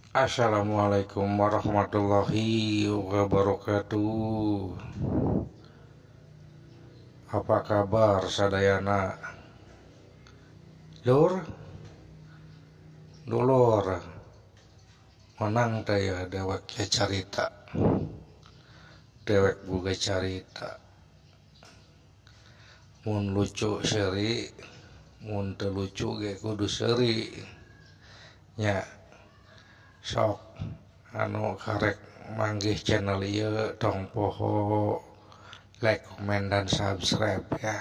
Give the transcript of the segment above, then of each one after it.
Assalamualaikum warahmatullahi wabarakatuh. Apa kabar sadayana? Lur, dulur, menang teh ya dewek carita, dewek boga carita. Mun lucu seuri, mun teu lucu ge kudu seuri. Nya sok anu karek manggih channel ieu tong poho like, komen, dan subscribe ya.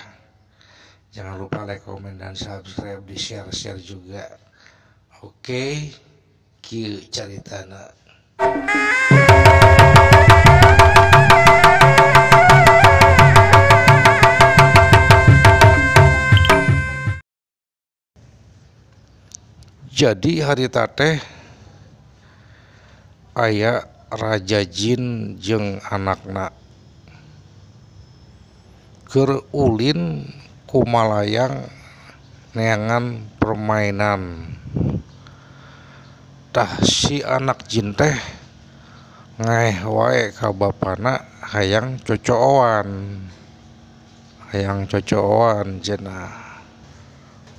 Jangan lupa like, komen, dan subscribe, di share-share juga. Oke, kieu caritana. Jadi harita teh aya raja jin jeung anakna keur ulin kumalayang neangan permainan. Tah si anak jin teh ngaeh wae ka bapana hayang cocooan, hayang cocooan cenah.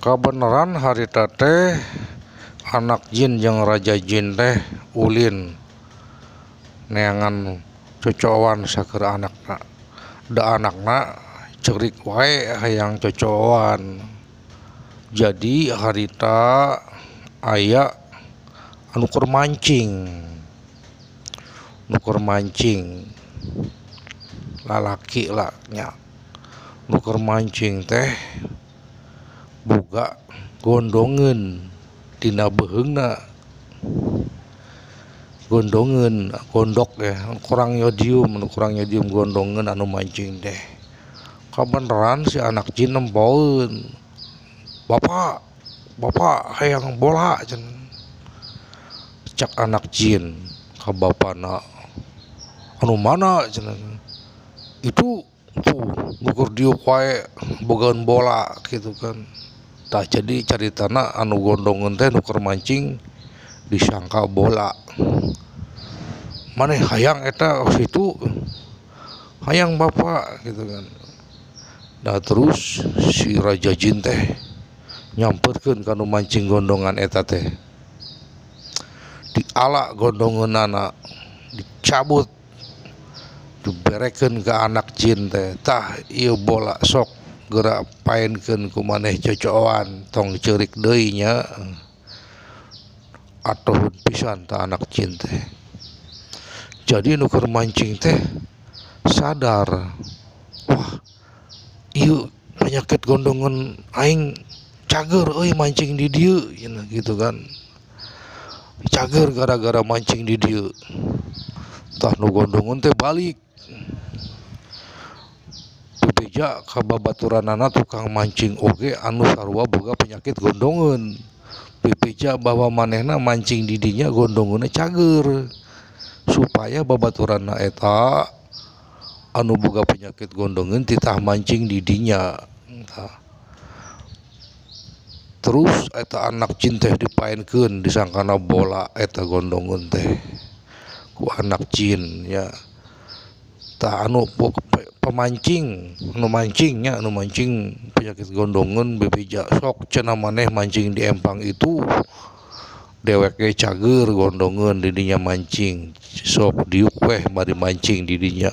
Kabeneran harita teh anak jin jeung raja jin teh ulin neangan cocooan saker anakna. Da anakna cerik wae hayang cocooan. Jadi harita aya anu keur mancing, nu keur mancing lalaki lah nya, nu keur mancing teh boga gondongeun dina beuheungna, gondongeun gondok ya, kurang yodium, nu kurang yodium gondongeun anu mancing teh. Kabeneran si anak jin nempoeun, bapak, bapak hayang bola cenah. Cak anak jin ka bapana, anu mana cenah, itu tuh nu keur diuk wae bogaeun bola gitu kan. Tah jadi caritana anu gondongeun teh nu keur mancing disangka bola. Maneh hayang eta situ, hayang bapak gitu kan. Nah terus si raja jin teh nyamperkeun ka nu mancing gondongan eta teh. Diala gondongeunana, dicabut, diberekeun ka anak jin teh. Tah ieu bola sok geura paenkeun ku maneh cocooan, tong ceurik deui nya. Atuh pisan tah anak jin teh. Jadi nu keur mancing teh sadar, wah ieu penyakit gondongan aing cager euy mancing di dieu gitu kan. Cager gara-gara mancing di dieu. Tah nu gondongan teh balik bebeja ka babaturanana tukang mancing oge anu sarua boga penyakit gondongan. Bebeja bahwa manehna mancing di dinya gondonganna cager, supaya babaturanna eta anu boga penyakit gondongan titah mancing di dinya. Tah terus eta anak jin teh dipaenkeun disangkana bola eta gondongan teh ku anak jin ya. Tah anu pemancing, anu mancingnya, anu mancing penyakit gondongan bebeja sok cenah maneh mancing di empang itu dewek ge cager gondongan di dinya mancing, sok diuk weh mari mancing di dinya.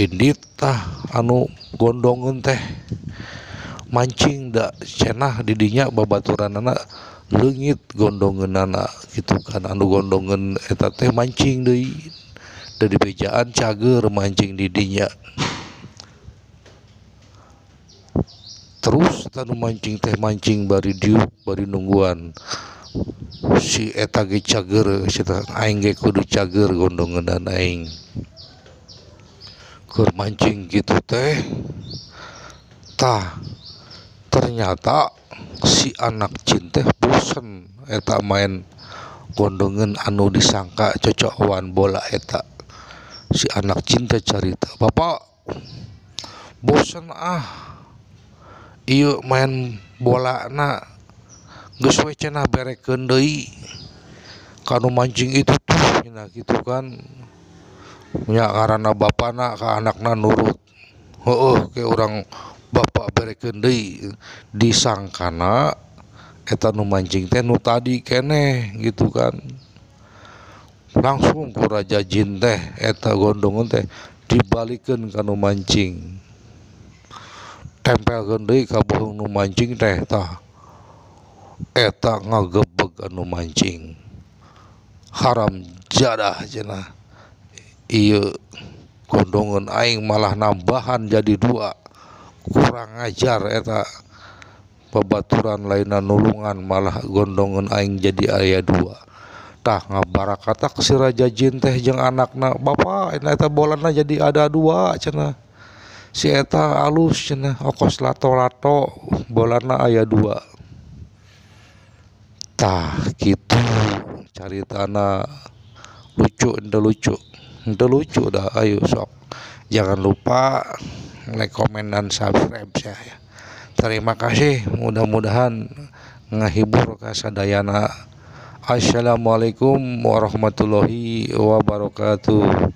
Indit tah anu gondongan teh mancing da cenah di dinya babaturanana leungit gondongeunana gitu kan. Anu gondongan eta teh mancing deui da dibejaan cager mancing di dinya. Terus tanu mancing teh mancing bari diuk bari nungguan si eta ge cager, aing ge kudu cager gondongeunana aing keur mancing gitu teh. Tah ternyata si anak jin teh bosen eta main gondongan anu disangka cocooan bola eta. Si anak jin teh carita, bapak bosen ah ieu main bola na, geus we cenah berekeun deui. Ka nu mancing itu tuh cenah kitu kan. Nya ngaranna bapana ka anakna nurut. Heueuh ke urang bapak berekeun deui disangkana eta nu mancing teh nu tadi keneh gitu kan. Langsung ku raja jin teh eta gondongan teh dibalikeun ka nu mancing. Tempelkeun deui ka beuheung nu mancing teh tah. Eta ngagebeg anu mancing. Haram jadah cenah. Ieu gondongan aing malah nambahan jadi dua. Kurang ajar eta. Babaturan lainna nulungan malah gondongan aing jadi aya dua. Tah ngabarakatak si raja jin teh jeung anakna, "Bapa, eta bolana jadi ada dua cenah." Si eta alus cenah, okos lato-lato bolana aya dua. Tah kitu caritana lucu henteu lucu. Henteu lucu dah ayo sok. Jangan lupa like, komen, dan subscribe ya. Terima kasih, mudah-mudahan ngahibur ka sadayana. Assalamualaikum warahmatullahi wabarakatuh.